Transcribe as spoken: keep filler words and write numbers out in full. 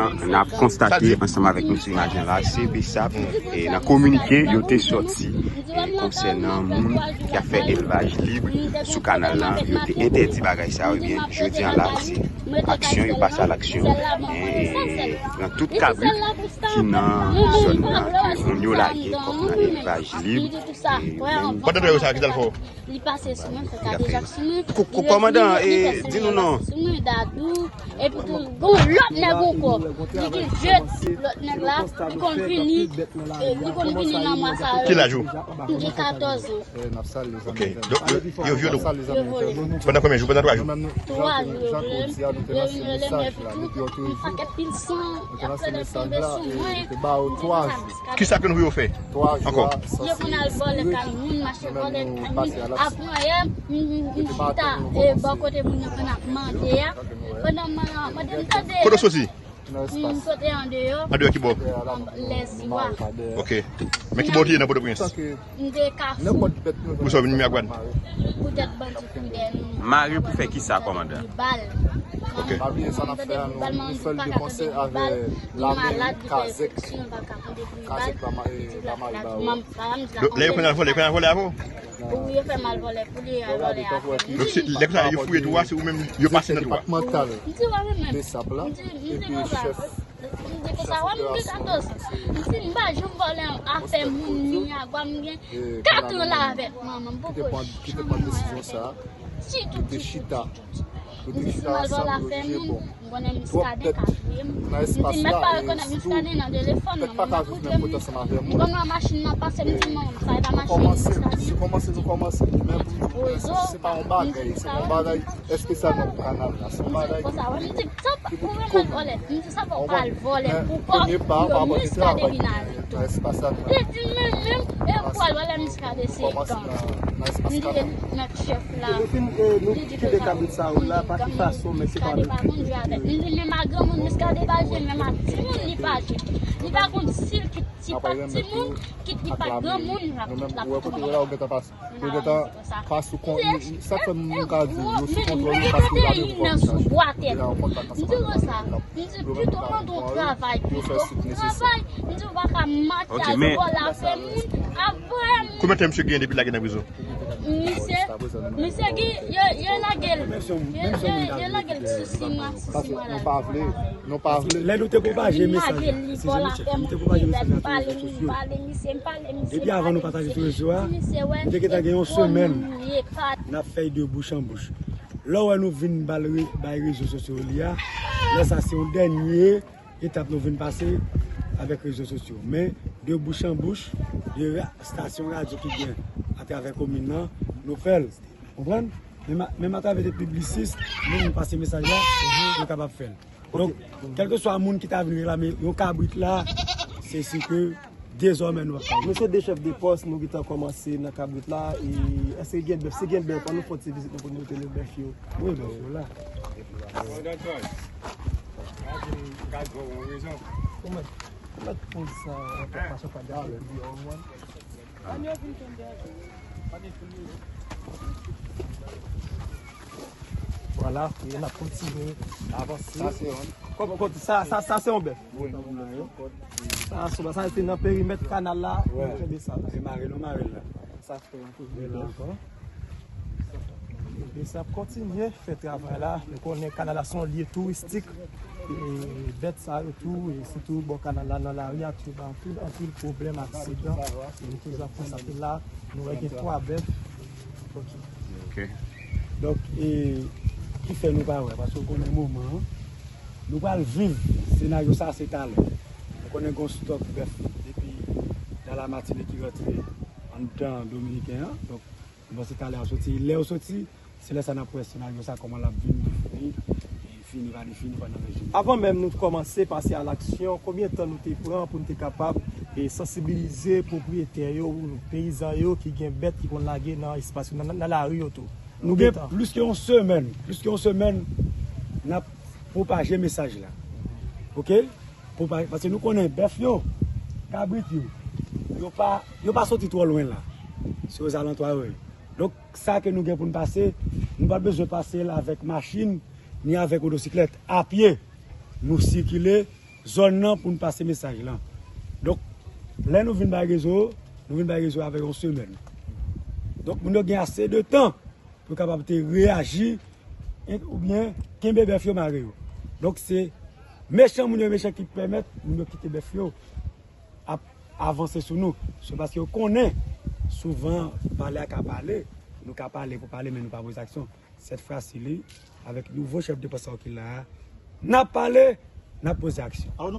N ap konstate ansanm avèk nou sou imaj lan la, se BSAP, e nan kominike yo te sòti, e konsènan moun ki ap fè elvaj lib sou kanal lan, yo te entèdi bagay sa yo, ebyen, jodi an la, se aksyon, yo pase a laksyon, e, e pran tout kabrit ki nan zòn nan, ke moun yo lage kòm nan elvaj lib, e yo menm. Pandan yo sa, ki sa l fè w? Li pase sou mwen, fè kadejak sou mwen. Kòmandan, e, di nou non. Sou mwen, Dadou. Epi tou, gon lòt nèg ankò. Li gen je lòt nèg la, li konn vini, e, li konn vini nan mwa sa yo. Ki laj ou? M gen katòz an. Ok. Donk, yo, yo vyole w? Yo vyole m. Pandan konbyen jou? Pandan twa jou? Twa jou, yo vyole m. Yo vin vyole m, epi tou, yon pakèt pil san, y ap fè lè tonbe sou mwen. Kisa ke nou pou yo fè? Ankò. Yo konn al vòlè kay moun, mache vòlè kay moun. Avan yè, m, m, m chita, e, bò kote moun yo konn ap manje a. Pandan m mande, m tande. Kote w soti? M soti andeyò. Andeyò ki bò? Lèzwa. Ok. Men ki bò w te ye nan Pòtoprens? M te Kafou. Pou sa w vin Miragwàn? Poutèt bandi kouri dèyè nou. Mare pou fè kisa, kòmandan? Bal. Ok. Pa bliye sa n ap fè a, nou, nou fè l de konsèy avè lame, kazèk. Kazèk la, ma-, e, la mare ba yo. Donk, lè yo konn al vòlè, yo konn al vòlè avè w? Wi, yo fè m al vòlè, pou li al vòlè avè m. Donk, se, lè konsa, yo fouye tou a, se ou menm, yo pase nan tou a? Depatmantal BSAP la, epi chèf. M di konsa, wè, m gen katòz an. M di, m pa janm vòlè afè moun Miragwàn, m gen kat an la avèk manman m, m poko janm vòlè. Ditou, ditou, ditou. M di, si m al vòlè afè moun, m konnen Miskaden ka touye m. M di, mèt pa rekonèt Miskaden nan telefòn nan, m ap koute m. M pran machin nan pase, m di, manman m, sa e pa machin Miskaden. Rezo. M di konsa, wè, m di, sa pa, ou wè m al vòlè. M di, sa pa w al vòlè pou kò w, pou yo Miskaden vin arete w. Li di, men, men, e pou al vòlè Miskaden se gang. M di, e, mèt chèf la. Nou kenbe kabrit sa yo la, pa ki fason, men se pa avèk krik. M di, menm ak granmoun Miskaden pa jwe, menm ak timoun li pa jwe. Li pa konn si l kit ti pa timoun, kit li pa granmoun l ap, l ap touye. Yo gentan pase ou kon, sa k fè m ka di yo sou kontwòl, paske yo pa gen pwoblèm nan sou bwa tèt. M di konsa, m di pito mande w travay, pito travay, m di w pa ka mache al vòlè afè moun, ap vòlè moun. Konbyen tan misye gen depi l lage nan prizon? Misye, misye gen, yo, yo lage l, yo, yo, yo lage l sou sis mwa, sis mwa la. Nou pa vle. Lè nou te pwopaje mesaj la, se jan nou tchèk, nou te pwopaje mesaj la sou rezo sosyo. Depi avan nou pataje sou rezo a, nou te gentan gen yon semèn n ap fè de bouch an bouch. Lè w wè nou vin ba l re-, bay rezo sosyo li a, lè sa se yon dènye etap nou vin pase avèk rezo sosyo. Men de bouch an bouch, de ra-, estasyon radyo ki gen atravè komin nan, nou fè l. Konprann? Menm a, menm atravè de piblisis, nou, nou pase mesaj la, nou kapab fè l. Donk, kèlkeswa moun ki ta vin reklame yon kabrit la, se si ke dezòmè nou ap pale. Mesye de chèf de pòs, nou gentan kòmanse nan kabrit la, e èske gen bèf? Si gen bèf, ann nou fè yon ti vizit nou pou nou montre nou bèf yo. Wi, bèf yo la. Ou mèt, ou mèt poz sa, paske pa de. Vwala, e n ap kontinye avanse. Sa se yon. Kòman, kòman, sa, sa, sa se yon bèf. Wi. Sa, sa, sa se nan perimèt kanal la, nou kenbe sa la. E mare, nou mare l la. Sa fè yon tou bèl la ankò. E sa ap kontinye fè travay la. Nou konnen kanal la se yon lye touristik. E bèt sa yo tou, e sitou bò kanal la, nan lari a, tou ba anpil, anpil pwoblèm, aksidan. E nou toujou ap konstate la, nou wè gen twa bèf. Ok. Ok. Donk, e ki fè nou pa wè, paske w konnen moman an, nou pral viv senaryo sa, se talè. Nou konnen gen yon stòk bèf depi nan Lamatinik ki rantre anndan dominiken an. Donk, nou panse talè a soti. Lè yo soti, se lè sa n ap wè senaryo sa, kòman l ap vin defini, e fini pa defini pandan ven jou. Avan menm nou kòmanse pase a laksyon, konbyen tan nou te pran pou nou te kapab, e, sansibilize pwopriyetè yo, peyizan yo ki gen bèt ki konn lage nan espas yo, nan, nan lari yo tou? Nou gen plis ke yon semèn, plis ke yon semèn, n ap pwopaje mesaj la. Ok? Pwopaje, paske nou konnen bèf yo, kabrit yo, yo pa, yo pa soti twò lwen la. Se ozalantwa yo ye. Donk, sa ke nou gen pou n pase, nou pa bezwen pase l avèk machin, ni avèk motosiklèt. A pye, nou sikile, zòn nan pou n pase mesaj lan. Donk, lè nou vin bay rezo, nou vin bay rezo avèk yon semèn. Donk, moun yo gen ase de tan pou kapab te reyaji, e, oubyen kenbe bèf yo mare yo. Donk, se mechan moun yo mechan ki pèmèt moun yo kite bèf yo ap avanse sou nou. Se paske yo konnen souvan pale a ka pale, nou ka pale pou pale, men nou pa poze aksyon. Sèt fwa si li, avèk nouvo chèf de pòs sa yo ki la a, n ap pale, n ap poze aksyon.